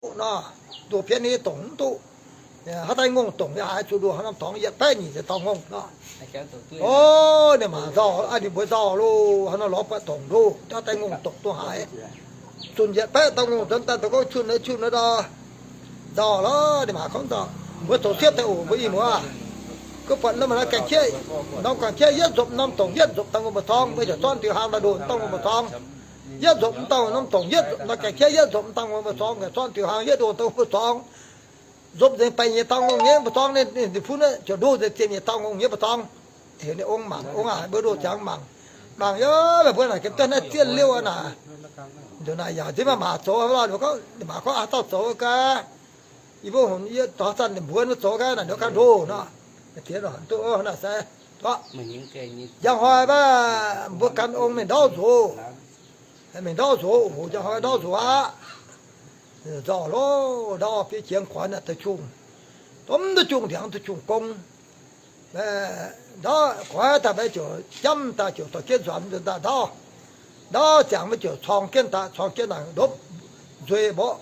nor, ndoh pienv nyei dongc mv duqv. Haaix daaih ngongh dongc nyei haaix zuqc ndoh haaix norm dorngx yietc baeqv nyic ziepc dauh ngongh nor. O, ninh maac nzauh, ninh mbuo nzauh loh, haaix nor lorz buatc dongc ndoh, haaix daaih ngongh dongc duqv haaix. Zunc yietc baeqv dauh ngongh nzuonx daaih dongh gorngv qun nor qun nor nor. Nzauh lorqc, ninh maac gorngv nzauh. Mbuo zoux siepv daaih oc, mbuo i muoz. Gorngv buatc norm gaengh qieqv, norm gaengh qieqv yietv nzopc norm dongc yietv nzopc dangh wuov mbu'zorng, mbuo ziouc zorqv diuh hlaang daaih ndoh dangh wuov mbu'zorng. Yietv nzopc mv dangh norm dongc yietv nzopc norm gaengh qieqv yietv nzopc mv dangh wuov mbu'zorng, zorqv diuh hlaang yietv ndoh dangh wuov mbu'zorng. Nzopc nzengc baeqv nyeic dauh ngongh nyei mbu'zorng, ninh fun ziouc ndoh nzengc ziepc nyeic dauh ngongh nyei mbu'zorng. Heuc ninh ong mangc, ong aac, mbuo ndoh ziangx mangc. Mangc yaac mbuo naaic gengh duqv naaiv zienh liouh aqv naaic. Nduqc naaic yaac nziex maaih maac zoux, ninh maac gorngv haaix dauh zoux gaax. Yie mbuo hungx yie dorh zanc ninh mbuo mbuo zoux gaax naaic, ninh ganh ndoh nor. Diex nor duqv naaic se, njang hnoi mbuo gan ong mingh ndaauv nzox. Mingh ndaauv nzox oc, njang hnoi ndaauv nzox aqv. Nzauh loh, ndaauv fiev jiex guaix naaic duqv jungh, domh duqv jungh ndiangx duqv jungh gong. Ndaauv guaix daaih mbuo ziouc jamv daaih ziouc dorh jienv nzuonx nzuonx daaih ndaauv. Ndaauv ziangx mbuo ziouc corng jienv daaih, corng jienv naaic ndopv nzueic mborqv.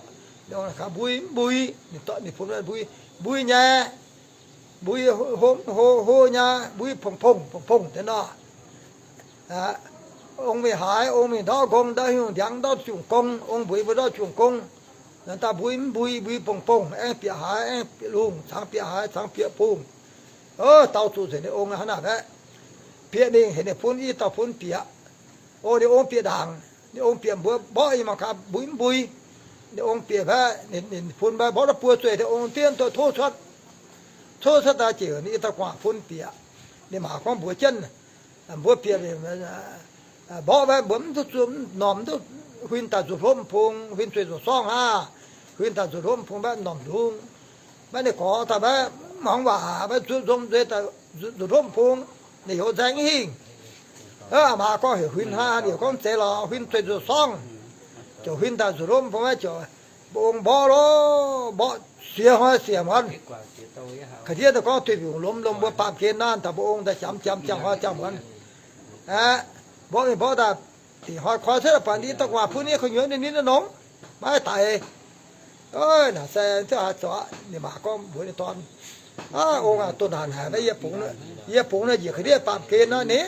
Mbui, mbui, ninh bun mbui, mbui nyei, mbui hlo hlo nyei, mbui pongx pongx pongx pongx deix nor. Ong mingh haaix, ong mingh ndaauv gong, ndaauv hiuv ndiangx, ndaauv jungh gong, ong mbuox mbuo ndaauv jungh gong. Daaih mbui mv mbui, mbui bongh bongh, aengx bieqc haaix, aengx bieqc lungh, cangx bieqc haaix, cangx bieqc bungh. Dau zuqc nzengc ninh ong hnangv naaic baeqv. Bieqc mingh heuc ninh fun, i dauh fun bieqc. O, ninh ong bieqc ndaangc, ninh ong bieqc mbuo mborqv nyei mangc gaax mbui mv mbui. Ninh ong bieqc mbaeqv, ninh fun mbaeqv mborqv daaih buo zueih, ninh ong diev tov cuotv. Tov cuotv daaih jiex ninh i dauh gu'nguaaz fun bieqc. Ninh maac gorngv mbuox jienv, mbuo bieqc mborqv mbaeqv mbuo mv duqv zuqc, mv normh mv duqv huin daaih nzuqc hlopv m'pung, huin zueih nzuqc sorngv hnangv. Huin daaih nzuqc hlopv m'pung mbaeqv normh ndung. Mbaeqv ninh gorx daaih mbaeqv mv hmuangx waac, mbaeqv zuqc nzom nzueiz daaih nzuqc hlopv m'pung, ninh youz nzaeng hingh. Aa, maac gorngv heuc huin hnangv, ninh youz gorngv zeiz lorqc, huin zueih nzuqc sorngv. Ziouc huin daaih nzuqc hlopv m'pung mbaeqv ziouc mbuo ong mborqv loh, mborqv siex hnoi siex hmuonx. Ga'ndiev daaih gorngv duih mbiungc lomh lomh mbuo baamh gen naaiv daaih mbuo ong daaih jamx jamx ziangh hnoi ziangh hmuonx. Aeqv, mborqv mingh mborqv daaih, dingc hnoi koi cuotv daaih buatc ninh i dauh gu'nguaaz fun nyei gu'nyuoz ninh ninh nor nongx, maiv daic. Naaic se ziouc haaix zoux, ninh maac gorngv mbuox ninh dorn, Aa, ong aac, donh naanc haic, mbaeqv yie bungx, yie bungx naaiv njiec ga'ndiev baamh gen naaiv ni.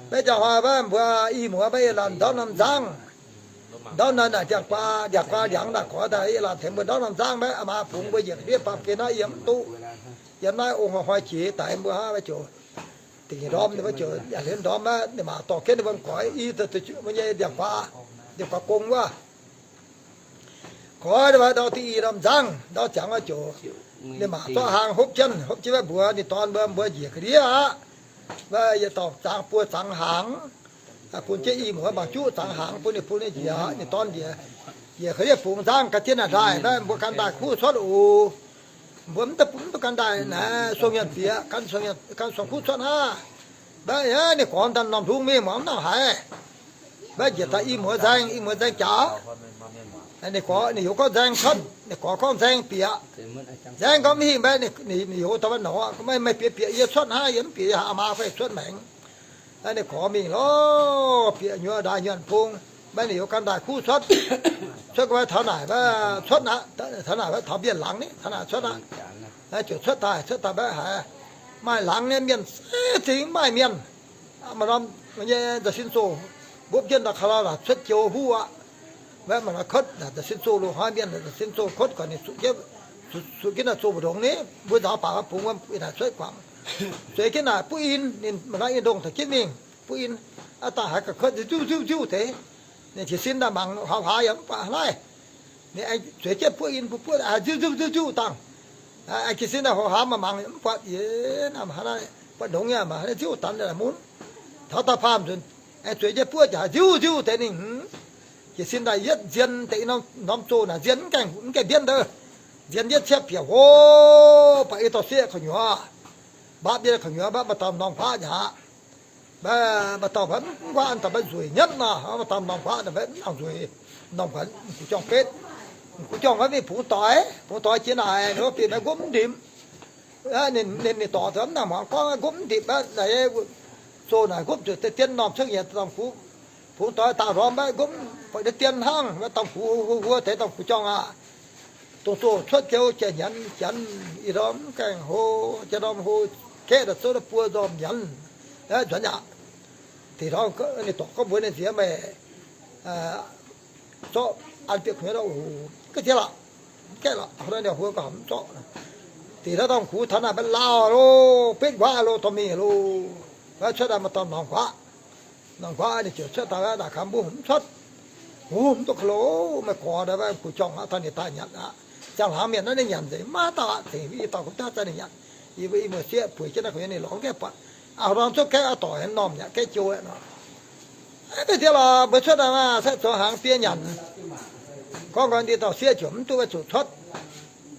Mbaeqv ziangh hnoi mbaeqv mbuo i muoz mbaeqv yie laanh ndaauv norm nzangv. Ndaauv naaiv naaic ndiangx-guaa, ndiangx-guaa ndiangx naaic gorx daaih yie laanh tengx mbuo ndaauv norm nzangv mbaeqv aa maa bungx mbuo njiec ga'ndiev baamh gen naaiv yiem mv duqv. Yiem naaiv ong hnoi hnoi jiex daic mbuo hnangv, mbuo ziouc dingc ndorm, ninh mbuo ziouc yaac hlen ndorm mbaeqv ninh maac dorh jienv ninh mbuo mv goix i mbuo nyei ndiangx-guaa, ndiangx-guaa gong wuov. Goix ndau diuh i norm nzangv, ndau ziangx wuov ziouc ninh maac zorqv hlaang hopv jienv, hopv jienv mbaeqv mbuox ninh dorn mbuo, mbuo njiec ga'ndiev aqv. Mbaeqv yietc dauh zangx buo zangx hnaangx, bun jienv i muoz mangc juqv zangx hnaangx bun ninh, bun ninh njiec, ninh dorn njiec, njiec ga'ndiev bungx nzangv ga'diev naaic ndaaih, mbaeqv mbuo gan daaih kuv cuotv oc. Mbuo mv duqv, mv duqv gan daaih naaiv song nyanc bieqc, gan song nyanc, gan song kuv cuotv hnangv. Mbaeqv ninh gorx daaih norm hlungv mingh muangx mv nangc haaix. Mbaeqv njiec daaih i muoz nzaeng, i muoz nzaeng jaax. Ninh gorx, ninh youz gorngv nzaeng cuotv, ninh gorx gorngv nzaeng bieqc. Nzaeng gorngv mv hingh mbaeqv, ninh youz daaih mbaeqv norqc, meih bieqc bieqc yie cuotv hnangv, yie mv bieqc yie haaix maa fai cuotv maengx. Ninh gorx mingh lorz bieqc nyuoz ndaaih nyuonh pung, mbaeqv ninh youz gan daaih kuv cuotv. Cuotv mbaeqv taux naaic mbaeqv cuotv aqv, taux naaic mbaeqv taux mbienv laangz ni, taux naaic cuotv aqv. Ziouc cuotv daaih, cuotv daaih mbaeqv haiz maaih laangz nyei mienh, zingx maaih mienh. Maaih norm nyei nza'sin zoh mbopv jienv ndau ka'lauh cuotv joux huv aqv. Mbaeqv maaih norm kuotv nza'sin zoh loz-hnoi mienh, nza'sin zoh kuotv guangc ninh zuqc jienv, zuqc jienv naaic zoh mbu'ndongx ni, mbuo nzaaux baac bungx wuom naaic cuotv guangc. Zueiz jienv naaic buov in, ninh maaih norm in-ndongh taux jienv mingh buov in. Aa, daaih haiz ga'kuotv nziuv nziuv nziuv deix. Ninh jiez sin daaih mangc haaix haaix yaac mv baac naaiv. Ninh aengx zueiz jienv buov in, buov buov haaix nziuv nziuv nziuv nziuv dangh. Aengx jiez sin daaih haaix haaix mangc mangc mv buatc, yie naaic buatc ndongx nyei, mangc nziuv danx daaih mun. Taux daaih faam nzunc, aengx zueiz jienv buov jaax nziuv nziuv deix ninh hmz. Jiez sin daaih yietv nzien deix norm zoh naaic nzien mv gaengh, mv gaengh mbienv daaih. Nzien yietv ciepv bieqc hlo, baac i dorh sieqv gu'nyuoz, mbaapv mbienv gu'nyuoz mbaeqv maaih dauh m'normh guaav nyei aqv. Mbaeqv maaih dauh mbaeqv mv guaav, dauh mbaeqv nzueic nyatv nor, maaih dauh m'normh guaav mbaeqv mv nangc nzueic. M'normh guaav m'gux jorngh betv, m'gux jorngh mbaeqv mingh bungx doix, bungx doix jiex naaic, ninh mbuo bieqc mbaeqv nqopv mv ndipc. Ninh, ninh dorc mv nangc muangx gorngv mbaeqv nqopv mv ndipc aqv. Zoh naaic nqopv zuqc deix dien m'normh cuotv nyienz domh gux. Bungx doix daaih ndorm mbaeqv nqopv buatc deix dien hnangv, mbaeqv domh gux huo huo deix domh gux jorngh aqv. dongh zoh cuotv jauv jiex nyanc, janx ih ndorm mv gaengh hlo, jiex ndorm hlo, gaeqv daaih zouv naaiv buo nzormc nyanc, nzuonx aqv. Deix hnoi ninh dorc gorngv mbuox ninh nziex, meih zorqv an bieqc kuinx oc, ga'jiex lorqc, gaeqv lorqc, hnoi ninh hlo gauh mv zorqv. Deix hnoi dongh gux taux naaic maiv lauh loh, betv nquaqv loh, dorh mingh loh, cuotv daaih maaih dorh norm nquaqv. Norm nquaqv ninh ziouc cuotv daaih naaic, kaux mbuo mv cuotv, mv duqv ga'loh, meih gorx daaih wuov gux jorngh aqv, taux ninh daaih nyanc aqv. Ziangh laangz mienh naaiv ninh nyanc nzengc maiv dauh aqv, zengc i dauh gux biauv za'gengh nyanc. Yie mbuo i muoz-sieqv bueix jienv naaiv gu'nyuoz ninh lorz gaeqv buatc, aa, hnoi zuqv gaeqv oix dorc haaix norm yaac gaeqv jiou aqv nor. Ga'jiex lorqc, mbuo cuotv daaih maah, se zoux hnaangx biei nyanc. Gorngv nqoi ndie dauh sieqv ziouc mv duqv maiv zuqc cuotv.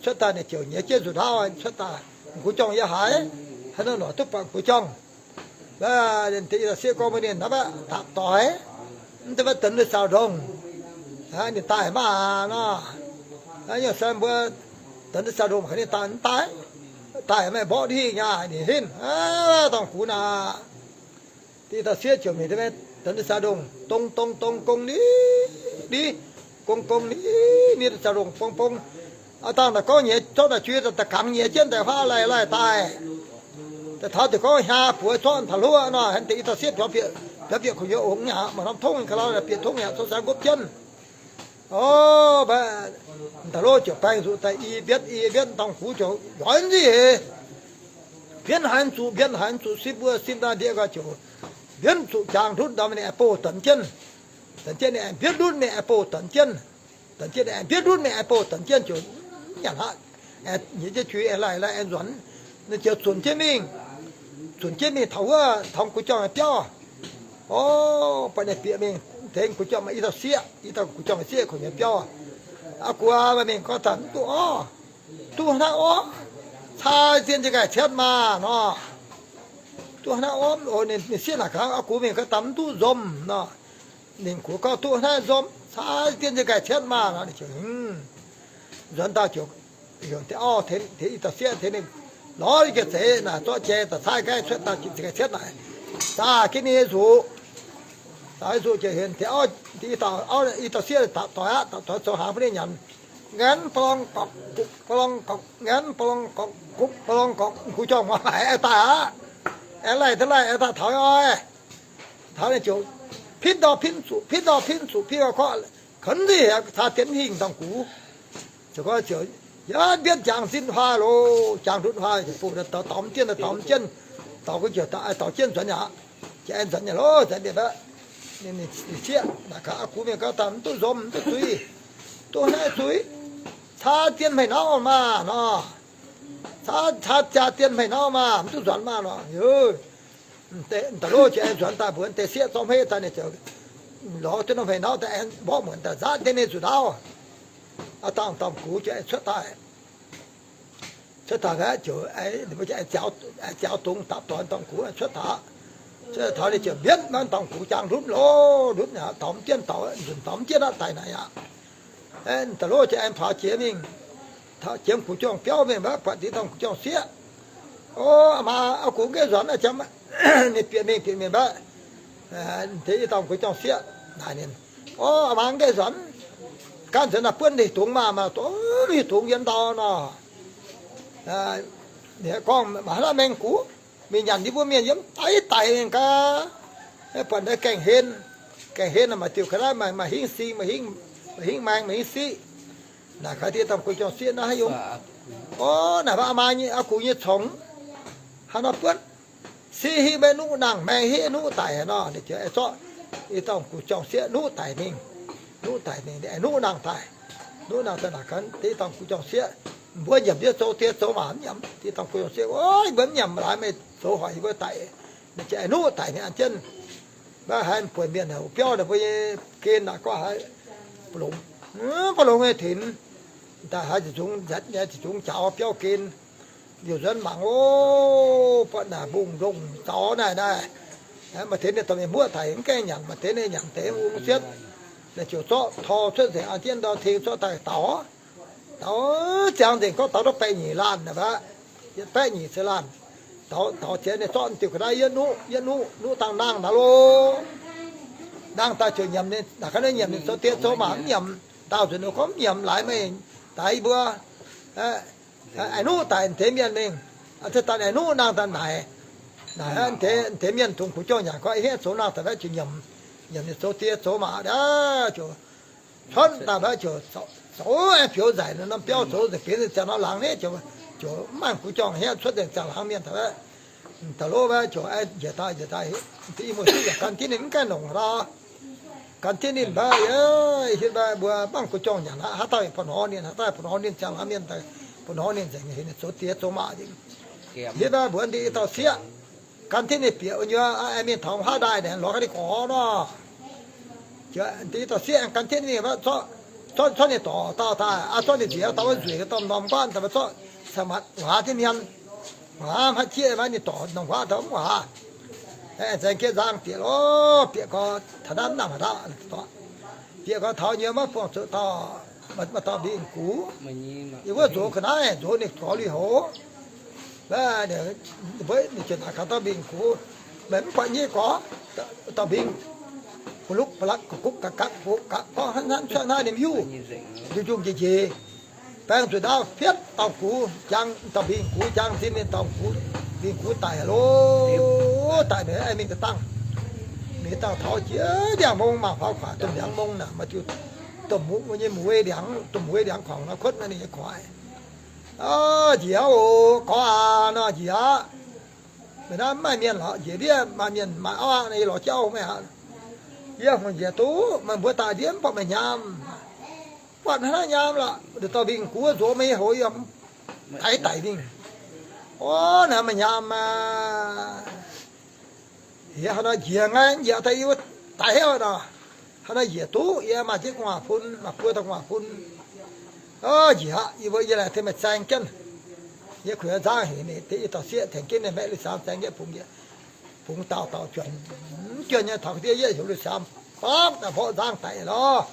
Cuotv daaih ninh ziouc nyiex jienv nzuqc ndaauv cuotv daaih, gux jorngh yie haiz, haaix nor lorz duqv buatc gux jorngh. Deix i dauh sieqv gorngv mbuox ninh, naaiv mbaeqv dapc doix, mv duqv maiv deix daaih saau ndongh. Ninh daaih maah nor. Yie se mbuo deix daaih saau ndongh mv daaih, daaih meih mborqv hingh nyei, ninh hinv, dongh gux naaic. Deix i dauh sieqv ziouc mingh deix daaih saau ndongh, dongh dongh dongh gong ni, ni, gong gong ni, ni saau ndongh bong bong. Aa, dangh naaic gorngv nyiex zorqv naaic jui daaih gangx nyiex jienv daaih huaav laih laih daaih. Daaih taux ziouc gorngv hnyangx buoz zorqv taux hluoqv nor, deix i dauh sieqv biaux bieqc, biaux bieqc kuv nyuoz ongx yaac maaih norm tongv ga'lauh bieqc tongv yaac cou saeng nqopv jienv. O, mv daaih loh ziouc baeng nzuqc daaih i mbietv i mbietv, dongh gux ziouc nqoi nzih heix. Mbienv haaix zuqc, mbienv haaix zuqc, sipv wuov sipv naaiv ndiev gau ziouc mbienv zuqc jaang ndutv ndau, ninh aengx bouh donx jienv. Donx jienv ninh aengx mbienv ndutv, ninh aengx bouh donx jienv. Donx jienv ninh aengx mbienv ndutv, ninh aengx bouh donx jienv, ziouc nyanc aqv. Nyiex jienv jui aengx laih laih aengx nzuonx. Ninh ziouc zunc jienv mingh, zunc jienv mingh taux wuov taux gux jorngh nyei biauv. O, buatc ninh bieqc mingh, tengx gux jorngh maaih i dauh sieqv, i dauh gux jorngh sieqv kungx nyei biauv. Aa, gux aac, meih mingh gau daaih mv duqv orv. Duqv hnangv orv, caa zien jienv nqaih cietv maah nor. Duqv hnangv orv, ninh sieqv naaic gaax, aa, gux mingh gau daaih mv duqv nzomh nor. Ninh gux gorngv duqv hnangv nzomh, caa zien jienv nqaih cietv maah nor. Ninh ziouc nzuonx daaih ziouc heuc deix auv, deix i dauh sieqv tengx ninh lorz jienv zeix naaic, zorqv jai daaih caaiv nqaih cuotv daaih nqaih cietv naaic, zaah jienv ninh nyei nzuqc. Zaah nzuqc ziouc heuc deix auv, i dauh sieqv dapc doix aqv, dapc doix zoux hnaangx bun ninh nyanc. Nganv ba'long gorqc, gupc ba'long gorqc, nganv ba'long gorqc, gupc ba'long gorqc, gux jorngh muangx haiz aengx daaih aqv. Aengx laih daaih laih aengx daaih taux oix. Taux ninh ziouc pitv ndorh pitv zuqc, pitv ndorh pitv zuqc, pitv ndorh korqv, kouv nzih caa dien hingh dangh gux. Ziouc gorngv ziouc, yaac mbienv jangx nzinh huaav loh, jangx ndutv huaav, bun daux mv jienv, daux mv jienv, daux gunv ziouc daux jienv nzuonx aqv. Ziouc aengx nzuonx nyei loh, nzuonx nyei aqv. Ninh sieqv naaic gaax, aa, gux mingh gau daaih mv duqv nzomh, mv duqv zuiz, duqv hnangv zuiz, caa dien hmeic nauv maah nor. Caa, caa jaa dien hmeic nauv maah, mv duqv nzuonx maah nor. Da'lov ziouc aengx nzuonx daaih mbuox deix sieqv zorqv hmeiv daaih, ninh ziouc lorz jienv norm hmeic nauv daaih aengx mborqv muonc daaih nzaatv jienv ninh zuqc ndaauv. Aa, dangh dorngx gux ziouc aengx cuotv daaih. Cuotv daaih aqv, ziouc ninh mbuo ziouc aengx jaaux dungz dapv doix dorngx gux cuotv daaih. Cuotv daaih taux ninh ziouc mbienv naaiv dorngx gux jaang ndutv loh, ndutv aqv, daux mv jienv, daux nzunc daux mv jienv aqv, daic naaic aqv. Da'lov ziouc aengx taux jiex mingh, taux jiex gux jorngh biauv mingh mbaeqv, buatc deix dorngx gux jorngh sieqv. O, aa maa, aa gux gaengh nzuonx aqv, jangx. Ninh bieqc mingh, bieqc mingh mbaeqv, deix i dorngx gux jorngh sieqv naaic ninh, o, aa maa, gaengh nzuonx, gaengh nzuonx naaic buonv hieh dungz maah, maaih hieh dungz yiem ndau nor. Ninh gorngv, maaih haaix dauh mengh gux, mingh nyanc yie mbuo mienh yiem daic daic mingh gaax. Buatc naaiv gaengh hen, gaengh hen maaih diuh ga'naaiv, maaih hingv sing, maaih hingv maeng, maaih hingv siqv. Naaic gaax deix dorngx gux jorngh sieqv naaiv haaix nyungc? O, naaic aa maa, aa gux nyei congx haaix nor buonv, siqv hiv maiv nuqv, nangh maeng hiv nuqv daic nor. Ninh ziouc aengx zorqv i dorngx gux jorngh sieqv nuqv daic mingh. Nuqv daic mingh, ninh aengx nuqv nangh daaih. Nuqv nangh daaih naaic gaax deix dorngx gux jorngh sieqv, mbuo nyiemc yie zoux die zoux maac mv nyiemc. Deix dorngx gux jorngh sieqv, o, mbuo mv nyiemc, laaix meih zoux hoic yie mbuo daic. Ninh ziouc aengx nuqv daic mingh an jienv. Maiv haiz buonc mienh heuc biauv ninh mbuo nyei gen naaic gorngv haiz, ba'longx, ba'longx nyei tinx. Daaih haiz ziqc zungx nzatc nyei, ziqc zungx jaux biauv gen. Liouh nzuonx mangc, o, buatc naaic mbungh ndongh zaux naaic naaic. Maaih deix ninh dorh mienh muoqv daic mv gaengh nyanc, maaih deix ninh nyanc deix ung sietv. Ninh ziouc zorqv tor cuotv nzengc an jienv ndau teng zorqv daaih daaux. Daaux ziangx nzengc gorngv daaux ndau baeqv nyic laanh aqv, yietc baeqv nyic ziepc laanh. Daaux, daaux ziangx ninh zorqv diuh ga'naaiv yietv nuqv, yietv nuqv, nuqv dangh nangh naaic lorqc. Nangh daaih ziouc nyiemc ninh, naaic gaax ninh nyiemc ninh zoux die zoux maac mv nyiemc. Ndaauh nzunc ninh gorngv mv nyiemc, laaix meih daix mbuo, a'nuqv daic deix mienh mingh, daaih a'nuqv nangh daaih naaic, naaic deix mienh dongh kuv jorng nyanc gorngv, hingv zoux nangh daaih mbaeqv ziouc nyiemc, nyiemc ninh zoux die zoux maac aqv, ziouc cuotv daaih mbaeqv ziouc zoux aengx biouv nzaic norm biauv zoux nzengc benx ziangh norm laangz ni, ziouc mv maaih kuv jorng hingv cuotv nzengc ziangh laangz mienh daaih mbaeqv, daaih lov mbaeqv ziouc njiec daaih njiec daaih, i muoz-doic yaac gan jienv ninh mv gaengh nongc lorqc. Gan jienv ninh mbaeqv, hietv mbaeqv mbuo mv maaih kuv jorng nyanc aqv, haaix dauh yaac ba'hnoi ninh, haaix dauh ba'hnoi ninh ziangh laangz mienh daaih, ba'hnoi ninh nzengc, heuc ninh zoux die zoux maac nzengc. Hietv mbaeqv mbuox ninh i dauh sieqv, gan jienv ninh bieqc wuov nyuoz, aengx mingh taux haav ndaaih naaic lorz gaax ninh gorx nor. Ziouc i dauh sieqv aengx gan jienv ninh mbaeqv zorqv, zorqv ninh dorc dauh daaih, zorqv ninh nziez dauh wuov nzueic domh norm nquaqv daaih mbaeqv zorqv caux maatc waac jienv hmien, waac haiz jieqv maiv ninh dorc norm nquaqv daaih mv waac. Aengx nzaeng jienv nzangv bieqc lorz, bieqc gorx taux naaiv mv nangc haaix dauh, bieqc gorx taux nyei maiv buangh zuqc dauh, maaih dauh mbing gux. Yie wuov nzox ga'naaiv nzox ninh gorx lui-houx. Mbuo ninh ziouc naaic gaax dauh mbing gux, meih mv buatc nyei gorx, dauh mbing ga'lupv ga'latv ga'gupv ga'gapv ga'gapv gorngv hnangv cuotv naaiv ninh hiuv, njung-njung njiec njiec. Baeng zuqc ndaauv fietv dauh gux jangx, dauh mbing gux jangx sin ninh dauh gux, mbing gux daic loh, daic mingh mingh daaih dangh, mingh dangh taux jiex ndiangx-mong mangc faaux kuaaic domh ndiangx-mong naaic maaih diuh domh muv nyei mueiz ndiangx, domh mueiz ndiangx kuangx nor kuotv naaiv ninh nyei kuaaic. Njiec aqv oc, gorx aac, nor njiec aqv. Meih naaiv mv maaih mienh lorqc, njiec ndiev maaih mienh maaih auv aqv, yie lorz jienv auv meih aqv. Yie hungh njiec duqv meih mbuo daaih ndiev mv buatc meih hnyamv. Buatc hnangv naaiv hnyamv lorqc, dauh mbing gux nzox meih nyei houx yiem, daix daic mingh. Orv, naaiv meih hnyamv aqv. Yie hnangv nor njiec nqaai, njiec daaih yie mbuo daix aqv nor. Hnangv nor njiec duqv yie maaih jienv gu'nguaaz-fun, maaih buo dauh gu'nguaaz-fun. Njiec aqv, yie mbuo yie laengz tengx meih zaeng jienv. Yie kuinx nzangv heuc ninh deix i dauh sieqv tengx jienv ninh maeqv lui-siaam zaeng jienv bungx, bungx dauh dauh juonc, mv juonc nyei taux ga'ndiev yietv heuc lui-siaam, bapv daaih mborqv nzangv daic lorqc.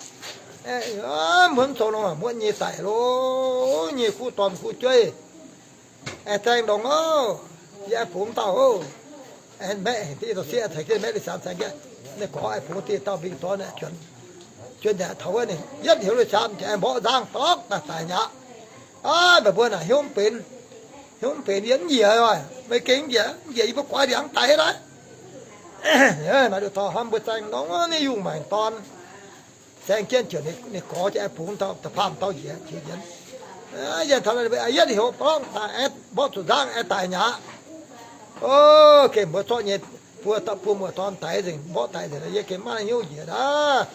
Mbuo mv zoux nor muonv nyei daic loh, nyei kuv dorn kuv jueiv. Aengx zaeng ndongx oc, yie aengx bungx dauh oc. Aengx maeqv heuc deix i dauh sieqv tengx jienv maeqv lui-siaam zaeng jienv, ninh gorx aengx bungx deix dauh mbing dorn juonc, juonc nyanc taux wuov ninh yietv heuc lui-siaam aengx mborqv nzangv dorngv daaih daic mi'aqv. Aav, meih mbuo naaic hnyouv mv benx, hnyouv mv benx, yie mv njiec oc. Meih gengh njiec, njiec yie mbuo goix ndiangx daix naaiv. Maaih nduqc dorh hnamv mbuo zaeng ndongx ninh yungh maengc dorn. Zaeng jienv ziouc ninh gorx ziouc aengx bungx dauh da'faam dauh njiec, njiec njiec. Yie taux yietv heuc dorngv daaih, mborqv zuqc nzangv aengx daic mi'aqv. O, gengh mbuo zorqv nyei buo, buo muoz-dorn daix nzengc, mborqv daic nzengc, yie gengh maiv hnyouv njiec aqv.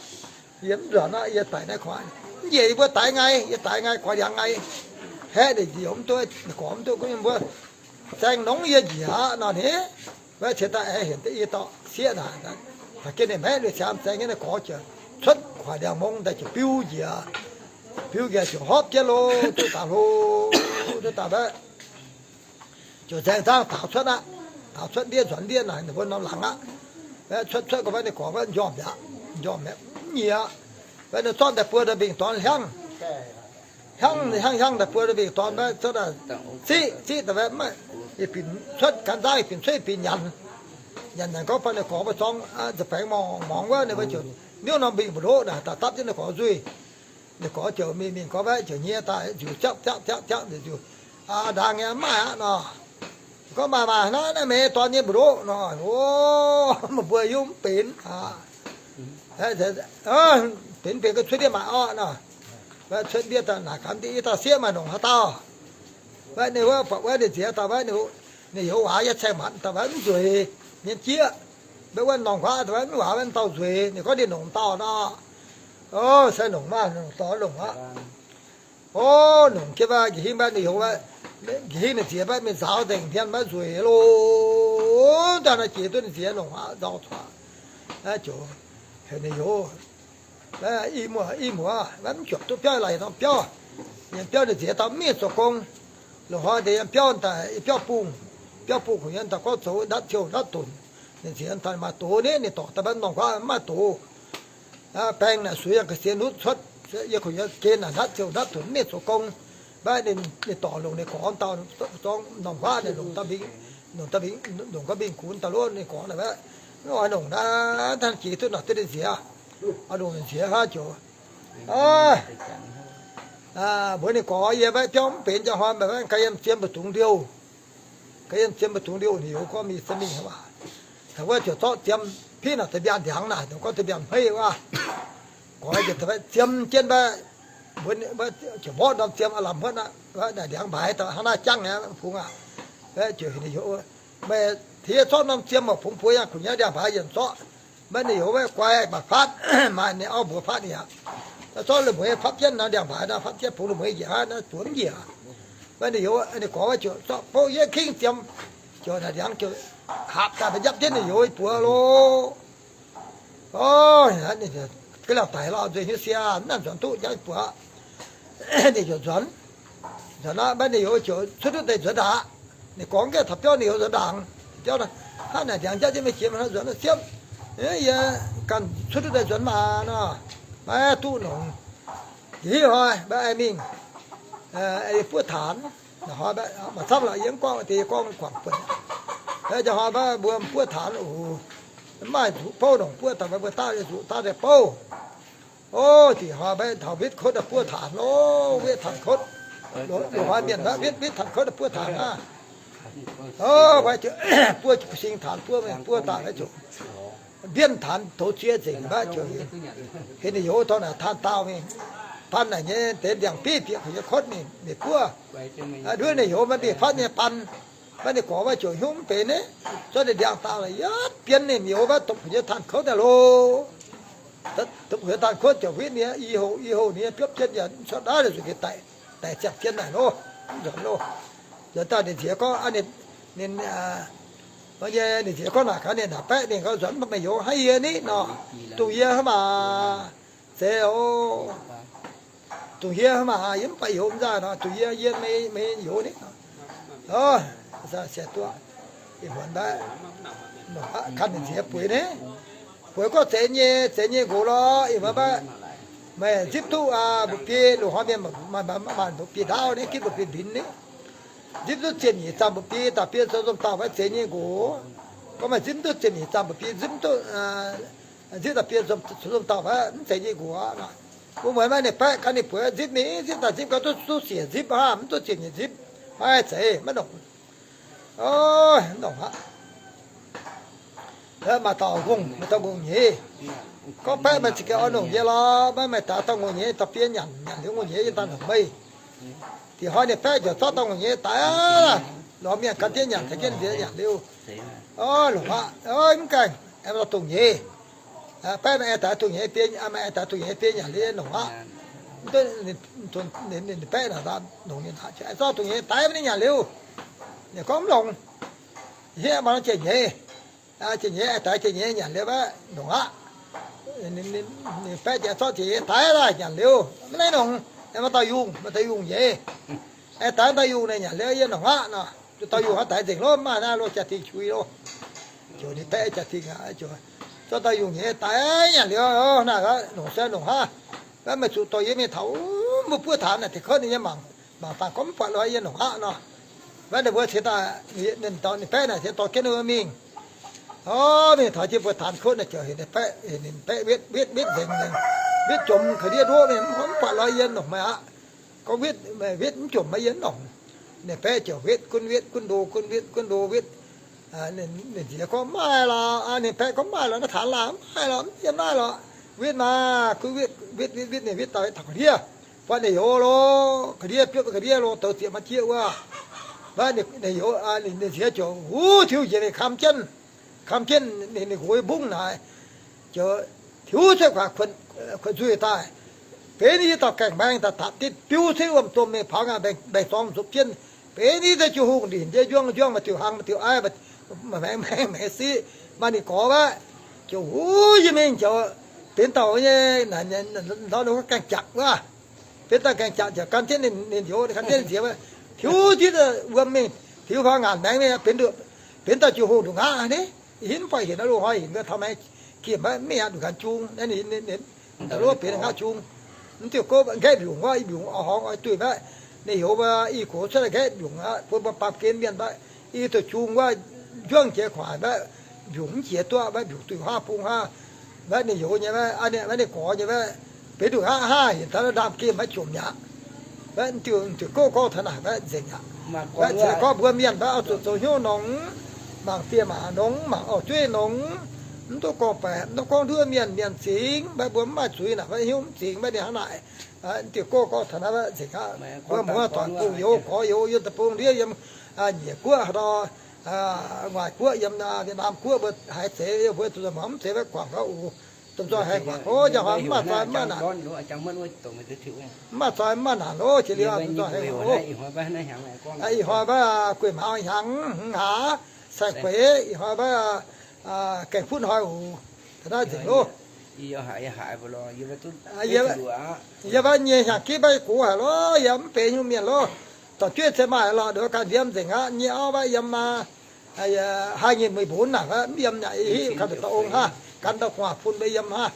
Yie mv nzuonx aqv, yie daic naaiv kuaaic. Mv njiec yie mbuo daix nqaai, yie daix nqaai, goix ndiangx nqaai. Haeqv ninh nziouc mv duqv, ninh gorx mv duqv, gorngv mbuo zaeng nongx yie njiec aqv nor ni. Maiv ciex daaih aengx heuc deix i dauh sieqv naaic, haaix jienv ninh maeqv lui-siaam zaeng jienv ninh gorx ziouc cuotv kuaaic ndiangx-mong daaih ziouc biu njiec. Biu njiec ziouc hopv jienv lo, duqv daaih hlo, duqv daaih mbaeqv, ziouc nzaeng nzangv daaux cuotv aqv. Daaux cuotv ndiev nzuonx ndiev naaic ninh mbuo norm laangz aqv. Mbaeqv cuotv cuotv gorngv mbaeqv ninh gorx mbaeqv njormh mi'aqv, njormh mi'aqv, mv nyiec aqv. Mbaeqv ninh zorqv daaih buo dauh mbing dorn hiaangv, hiaangv hiaangv hiaangv daaih buo dauh mbing dorn mbaeqv cuotv daaih ziqv ziqv daaih mbaeqv, yietc binc cuotv gan nzangv, yietc binc cuotv yietc binc nyanc. Nyanc nyanc gorngv bun ninh gorx mbuo zorng nza'baengx mangc mangc wuov, ninh mbuo ziouc niouv norm mbing mbu'ndoqv naaic daaih dapv jienv ninh gorx nzuih. Ninh gorx ziouc mingh mingh gorngv mbaeqv ziouc nyie daaih nziux ziapv ziapv ziapv ziapv nziux, aa, ndaang nyei mv maaih aqv nor. Gorngv maaih maaih hnangv naaiv meih dorn nyei mbu'ndoqv nor. O, meih mbuo yungh mv benx aqv. Benx benx ga'cuotv ndiev maaih orqv nor. Cuotv ndiev daaih naaic gaax, i dauh sieqv maaih longc haaix dauh? Mbaeqv ninh wuov, buatc wuov ninh nziex dauh mbaeqv ninh, ninh youz waac yie caengh matc daaih mbaeqv mv nzueic, nyei jieqv. Mbaeqv wuov norm nquaqv daaih mbaeqv mv waac mv dauh nzueic, ninh gorngv ninh longc dauh nor. O, se longc maah, longc dorh longc aqv. O, longc jienv mbaeqv nqa'hingv mbaeqv ninh youz, nqa'hingv ninh nziex mbaeqv mingh nzaaux nzengc hmien mbaeqv nzueic loh. Daaih naaiv jiex duqv ninh nziex longc aqv, nzaaux cuotv. Naaiv ziouc heuc ninh youz, i muoz, i muoz, mbaeqv mv juopc duqv biauv, laaix norm biauv. Yiem biauv ninh nziex dauh mv mingh zoux gong. Loz-hnoi deix yiem biauv daaih, yiem biauv bungh, biauv bungh kungx yiem daaih gorngv zoux natv ziouh natv dunc. Ninh nziex daaih maaih doz ni, ninh dorc daaih mbaeqv norm nquaqv mv maaih doz. Baeng naaic suix yangh ga'sie nutv cuotv, yie kungx yiem gen naaic natv ziouh natv dunc mv mingh zoux gong. Mbaeqv ninh dorc longc ninh gorx dauh zorng norm nquaqv ninh longc dauh mbing, longc dauh mbing, longc ga'mbing gunx daaih lov ninh gorx naaic mbaeqv, mv oix longc naaiv, hnangv jiex duqv naaic duqv ninh nziex, oix longc ninh nziex hnangv joux. Mbuox ninh gorx, yie maiv biauv mv benx jaa hnoi, maiv ganh yiem zien mbu'ndongx ndiouh. Ganh yiem zien mbu'ndongx ndiouh, ninh youz gorngv mingh se mingh waac. Taux wuov ziouc zorqv ziemx piv naaic deix mbiaangx ndiangx naaic, ninh gorngv deix mbiaangx hmeiv waac. Gorx ziouc ziemx jienv maiv, mbuo ziouc mborqv norm ziemx aav lamh huotv aqv, naaic ndiangx mbaaix hnangv naaiv jangv aqv, fungx aqv. Ziouc ninh youz, meih tengx yie zorqv norm ziemx oc, fungx buoz yangh kuv nyei ndiangx mbaaix yietc zorqv. Maiv ninh youz maiv guai, maaih fatv, maaih ninh auv mbuox fatv ninh aqv. Zorqv la'mueiz fatv jienv nor, ndiangx mbaaix nor fatv jienv, fungx la'mueiz njiec aqv, naaiv buoz mv njiec. Maiv ninh youz, ninh gorx ziouc zorqv bouv yietv kingv ziemx, ziouc naaic ndiangx ziouc hapc daaih mbuo njapv jienv ninh youz buoz loh. Ga'lauh daic lorh, nzueic hnyouv siav, mv nangc nzuonx duqv njapv buoz. Ninh ziouc nzuonx. Nzuonx aqv, maiv ninh youz ziouc cuotv duqv deix nzuonx ndaangc. Ninh gorngv gaengh taux biauv ninh youz nzuonx ndaangc. Biauv hnangv naaic ndiangx njapv jienv mingh jiex nzuonx siepv. Yie ganh cuotv duqv deix nzuonx maah nor, maiv duqv nongx. Ih hnoi maiv aengx mingh buov taanx. Maaih camv lorqc, yie mv gorngv deix, yie gorngv guangc buonc. Jaa hnoi maiv mbuo buov taanx oc. Mv maaih zuqc bouv nongc buov, daaih mbuo daav zuqc daav deix bouv. O, da'nyeic hnoi maiv taux wetv kotv buov taanx loh, wetv taanx kotv. Loz-hnoi mienh maiv wetv, wetv taanx kotv buov taanx aqv. O, maiv buov sing taanx, buov mingh buov daaih maiv zuqc. Mbienv taanx douz ziex nzengc maiv zuqc. Heuc ninh youz dorh naaic taan daauh mingh, taan naaic nyei deix ndiangx-bieiv bieqc kuv nyei kotv mingh, mingh buov. Nduov ninh youz maiv mingh fatv nyei baan. Maiv ninh gorx maiv ziouc hnyouv mv benx ni, zorqv ninh ndiangx daauh naaic yietv bienv ninh youz maiv dopc kuv nyei taan kotv naaic loh. Dopc kuv nyei taan kotv ziouc wetv ninh i houh, i houh ninh biopv jienv yaac mv cuotv naaiv, zuqc ninh daic, daic ziangh jienv naaic loh. Nzuonx loh. Nzuonx daaih ninh nziex gorngv, ninh, nyei ninh nziex gorngv naaic gaax ninh naaic baeqv ninh gorngv, nzuonx meih youz hnangv yie ni nor, dongh yie hnangv maah. Zeiz oc. Dongh yie hnangv maah, yie mv baac youz mv nzaaih nor, dongh yie, yie meih, meih youz ni. Siax duqv, ih muonz mbaeqv, kan ninh nziex bueix ni. Bueix gorngv zeiz nyei, zeiz nyei nqox lorqc, ih muonz mbaeqv. Meih zipv duqv mba'biei, loz-hnoi mienh maaih mba'biei ndaauv ni, gitv mba'biei mbinx ni. Zipv duqv ziepc nyeic zaangc mba'biei, da'biei zoux nzomh dauh maiv zeiz nyei nqox. Gorngv meih zipv duqv ziepc nyeic zaangc mba'biei, zipv duqv, zipv da'biei zoux nzomh dauh maiv zeiz nyei nqox. Wuov muonz maiv ninh baeqv gan ninh bueix zipv mingh, zipv daaih zipv gau duqv, duqv siec zipv hnangv, mv duqv ziepc nyeic zipv, maiv zeiz, maiv nongc. Nongc aqv. Maaih dauh ngongh, maaih dauh ngongh-nyeiz. Gorngv baeqv meih za'gengh oix nongc yie lorqc, maiv maaih dauh, dauh ngongh-nyeiz dorh biei nyanc, nyanc liuz ngongh-nyeiz yie daaih nongc meih. Da'nyeic hnoi ninh baeqv ziouc zorqv dauh ngongh-nyeiz daaih, lorz mienh gan jienv nyanc, gan jienv nziex nyanc liuz. Longc aqv, mv gaengh, aengx dongh nyeiz. Baeqv maaih aengx daaih dongh nyeiz biei, maaih aengx daaih dongh nyeiz biei nyanc liuz nongc aqv. Ninh baeqv naaic nongc ninh, aengx zorqv dongh nyeiz daaih maiv ninh nyanc liuz. Ninh gorngv mv longc. Hiev maaih nor jiex nyeiz. Jiex nyeiz, aengx daaih jiex nyeiz nyanc liuz maiv nongc aqv. Ninh baeqv jiex zorqv jiex nyeiz daaih daaih nyanc liuz maiv naaiv nongc. Aengx maaih dauh yungh, maaih dauh yungh nyeiz. Aengx daaih dauh yungh naaic nyanc liuz yie nongc aqv nor. Dauh yungh hnangv daaih nzengc loh, mv maaih naaiv loh, jaa-dingh qu i loh. Ziouc ninh baeqv jaa-dingh aqv, zorqv dauh yungh nyeiz daaih nyanc liuz, naaiv nongc se nongc hnangv. Maiv meih zuqc dorh yie mingh taux mbuo buov taanx naaic deix kotv, ninh nyei mangc, mangc daaih gorngv mv buatc lorz yie nongc aqv nor. Maiv ninh mbuo cingx daaih, ninh baeqv naaic cingx dorh jienv ninh mbuo mingh. O, mingh taux jienv mbuo taanx kotv naaic ziouc heuc ninh baeqv, ninh baeqv wetv, wetv, wetv nzengc, wetv jomc ga'ndiev ndoqv mingh, mv buatc lorz yie nongc meih aqv. Gorngv wetv, wetv mv jomc maiv yie mv nongc. Ninh baeqv ziouc wetv gunv wetv gunv ndo, gunv wetv gunv ndo wetv. Ninh nziex gorngv maaih lorqc, ninh baeqv gorngv maaih lorqc, naaiv taanx laangh maaih lorqc, mv yiem naaiv lorqc. Wetv maah, gunv wetv, wetv, wetv, wetv, ninh wetv daaih taux ga'ndiev, buatc ninh youz loh, ga'ndiev biopv ga'ndiev loh, douz zieqc maaih jieqv wuov. Maiv ninh youz, ninh nziex ziouc huv tiuv njiec mingh kam jienv, kam jienv ninh nqox mbungv naaic, ziouc tiuv cuotv kuonx nzuih daaih. Benx i dauh gaengh maeng daaih dapc ditv biu cuotv wuom-domh mingh, paaux ngaanc mbaengx-zorng nzopv jienv. Benx i dauh jiu-hungh ndinc ndiev njuangv njuangv, maaih diuh hlang, maaih diuh aiv, maaih maengx maengx siqv, maaih ninh gorx wuov, ziouc huv yie mingh ziouc benx dauh nyei, ndau ninh gaengh jangx wuov. Benx dauh gaengh jangx ziouc gan jienv ninh youz, gan jienv ninh nziex, tiuv ditv wuom mingh, tiuv paaux ngaanc maengx mingh, benx, benx dauh jiu-hungh nduqc nqaqv ni. Hinv buatc hinc loz-hnoi hinc wuov taux maengx kiem maiv mingh aqv, nduqc nqanx jung naaiv, ninh loz benx nqaqv jung. Mv diuh gouv nqaeqv mbiungc wuov, i mbiungc oix horngz oix duih maiv. Ninh youz mbuo i gox cuotv nqaeqv mbiungc aqv, bun mbuo baamh gen mienh maiv. I duqv jung wuov, njuangv jiex kuaaic maiv, mbiungc mv jiex duqv maiv, mbiungc duih huaav bung huaav. Maiv ninh youz nyei maiv, maiv ninh gorx nyei maiv, benx nduqc nqaqv hnangv, hinc taux ndaamv-gemh maiv jomc mi'aqv. Mv diuh, diuh gouv gorngv taux naaic mbaeqv nzengc aqv. Mbaeqv cingx gorngv mbuo mienh mbaeqv oix zuqc zoux hnyouv nongx, mangc dieh mangc nongx, mangc orv-jueiv nongx, mv duqv gorngv-baeqc, mv duqv gorngv nduov mienh, mienh zingx mbaeqv mbuo mv maaih zuiz naaic mbaeqv hnyouv mv zingx mbaeqv ninh hnangv naaic. Mv diuh gouv gorngv taux naaiv mbaeqv nzengc aqv. Mbuo muoz-doic bungx youz gorx youz yiem deic-bung ndiev yiem nyiec guoqv haaix nor, Nguaaic guoqv yiem Việt Nam guoqv mbuo haiz zeiz, mbuo zuqc mv zeiz mbaeqv guangc gauv uix. Domh nzoih haih guangc oc, njang hnoi mv maaih zoi mv maaih naanc. Mv maaih zoi mv maaih naanc loh, jiex liuz domh nzoih haih guangc oc. Ih hnoi mbaeqv guei mauz hnyangx hngaax sai gueix, ih hnoi mbaeqv gaengh funv hnoi oc. Naaiv nzengc loh. Yie mbaeqv nyei hnyangx-gipv mbaeqv gox haic loh, yie mv benx nyungc mienh loh. Dorh jueiv cien maaih lorh nduov ganh ndiev nzengc aqv. Nyei auv mbaeqv yiem maa, hai nyei meix mbunx naaic mv yiem naaic, hiuv ganh dauh ong hnangv, gan dauh gu'nguaaz bun mbuo yiem hnangv.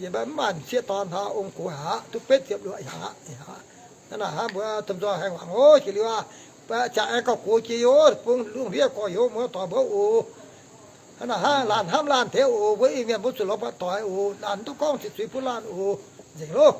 Yie mbaeqv mv maaih m'sieqv dorn hnangv, ong gox haic aqv, duqv betv ziepc luoqc hnyangx aqv. Hnangv naaic hnangv mbuo domh nzoih haih muangx oc. Jiex liuz aqv, jangx aengx gauh gox jiex yoc, bung lungh ndiev gorx-youz muoz-doic mbuo oc. Hnangv naaic hnangv laanh hnamv laanh tengx oc, mbuo Iu-Mienh mbuo zuqc lorz buatc doic oc, laanh duqv gorngv ziqc zuiz bun laanh oc. Nzengc loh.